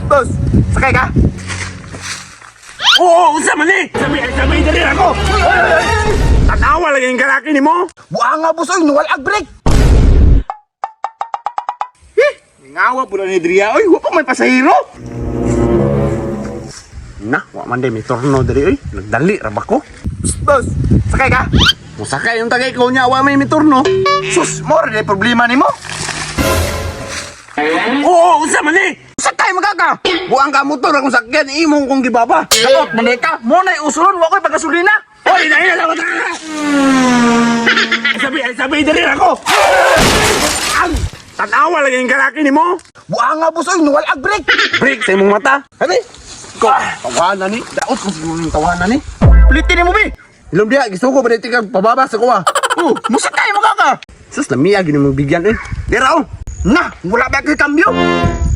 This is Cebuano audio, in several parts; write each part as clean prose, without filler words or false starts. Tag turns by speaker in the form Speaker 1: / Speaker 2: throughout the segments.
Speaker 1: Boss, sakay ka?
Speaker 2: Oo, unsa man ni? Sabi ay sabi dali ako. Tanawa lagi ang kalaki nimo.
Speaker 1: Buang nga boss oy, nuwal ag break.
Speaker 2: Eh, ngawa pud ni Dria oy, wa pa may pasahero. Na, wa man day may torno diri oy. Nagdali ra ba ko?
Speaker 1: Boss, sakay ka?
Speaker 2: Musakay yung tagay ko niya, wa may miturno.
Speaker 1: Sus, mo rin problema nimo.
Speaker 2: Oo, unsa man ni? Sakay magaka. Buang ka motor akong sakyan imong kong gibaba.
Speaker 1: Daot man ka, mo na usulon wa koy pagasolina.
Speaker 2: Oy, dahil na lang. Sabi ay sabi dali ako. Ang tanawa lagi ang kalaki nimo.
Speaker 1: Buang nga boss oy, nuwal ag break.
Speaker 2: Break sa imong mata. Habi. Ko, tawanan ni. Daot ko sa imong tawanan ni.
Speaker 1: Plitin nimo bi.
Speaker 2: Ilom diha gusto ko ba kag pababa sa kuha.
Speaker 1: Oh, musakay magaka.
Speaker 2: Sus lamiya gini mong bigyan eh. Dira oh.
Speaker 1: Na, wala ba kay kambyo?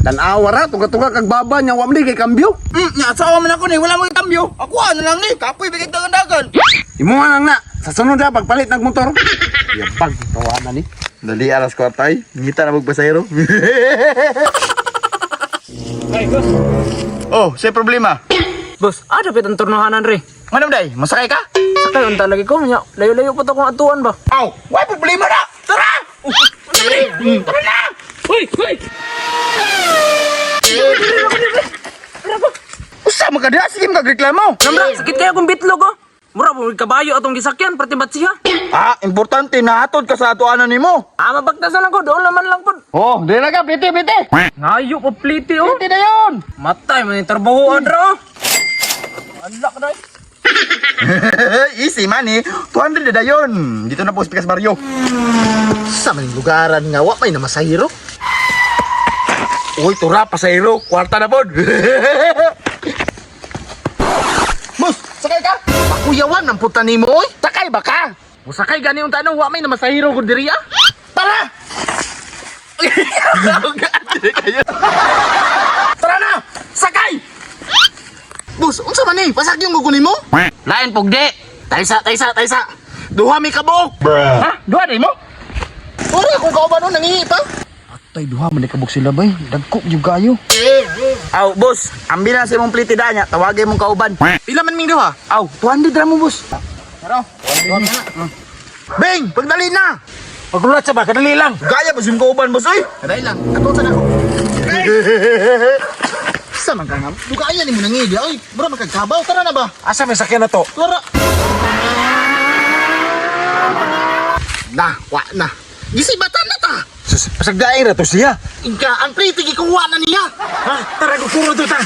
Speaker 2: Tanawa ra tuga-tuga kag baba nya wa man di kay kambyo.
Speaker 1: Nya asawa man ako ni, wala mo kambyo. Ako ano lang ni, kapoy bigay dagan-dagan.
Speaker 2: Imo nga lang na. Sa sunod ha pagpalit ng motor. Yabag tawanan ni.
Speaker 1: Dali alas kwartay, ngita na magpasahero.
Speaker 3: Ay, boss.
Speaker 1: Oh, say problema.
Speaker 3: Boss, ada pit ang turnohanan re.
Speaker 1: Manam day, masakay ka?
Speaker 3: Sakay unta lagi ko nya. Layo-layo pa to kung atuan ba.
Speaker 1: Aw, why problema na? Tara! Tara na!
Speaker 3: Hoy, hoy.
Speaker 1: Usa man ka diha, sige magreklamo.
Speaker 3: Namra, sakit kaya kung bitlog oh. Mura mo kabayo atong gisakyan perti bat siya.
Speaker 1: Ah, importante na hatod ka sa atuanan nimo.
Speaker 3: Ah, mabagtas na lang ko, doon naman lang pod.
Speaker 1: Oh, di na ka, pliti, pliti.
Speaker 3: Ngayo ko pliti oh.
Speaker 1: Pliti na yun.
Speaker 3: Matay man yung trabahoan ra oh. Alak na.
Speaker 1: Easy money, 200 na dayon. Dito na po sa Pikas Barrio.
Speaker 4: Sa maning lugaran nga wa may namasahiro.
Speaker 1: Uy, tura, pasahero, kwarta na pod.
Speaker 4: Boss, sakay ka. Pakuyawan ang puta nimo oy. Sakay ba ka? Musakay gani unta tanong wa may namasahiro ko diri ah. Tara.
Speaker 1: Tara na, sakay!
Speaker 4: Boss, unsa man ni? Pasag yung gugo nimo?
Speaker 1: Lain pugdi. Taysa, taysa, taysa. Duha mi kabuok. Ha? Duha di mo?
Speaker 4: Uri akong kauban nun nangihi pa.
Speaker 1: Tay, duha man kabuk sila bay. Dagko jud kayo. Aw, boss, ambi na sa imong pliti niya. Tawagin mong kauban.
Speaker 4: Pila man ming duha?
Speaker 1: Aw, 200 ra mo, boss.
Speaker 4: Beng, pagdali na.
Speaker 1: Paglulat sa ba, kadali lang. Gaya ba yung kauban, boss, oy?
Speaker 4: Kadali lang. Katol sa nako. Sa man ka nga. Dugayan nimo nangihi di oy. Bro magkagkabaw tara na ba?
Speaker 1: Asa may sakyan na to?
Speaker 4: Tara. Na, wa na. Gisibatan na ta.
Speaker 1: Sus, pasagdaing ra to siya.
Speaker 4: Inka, ang pretty gikuha na niya.
Speaker 1: Ha? Tara, gukuro to ta.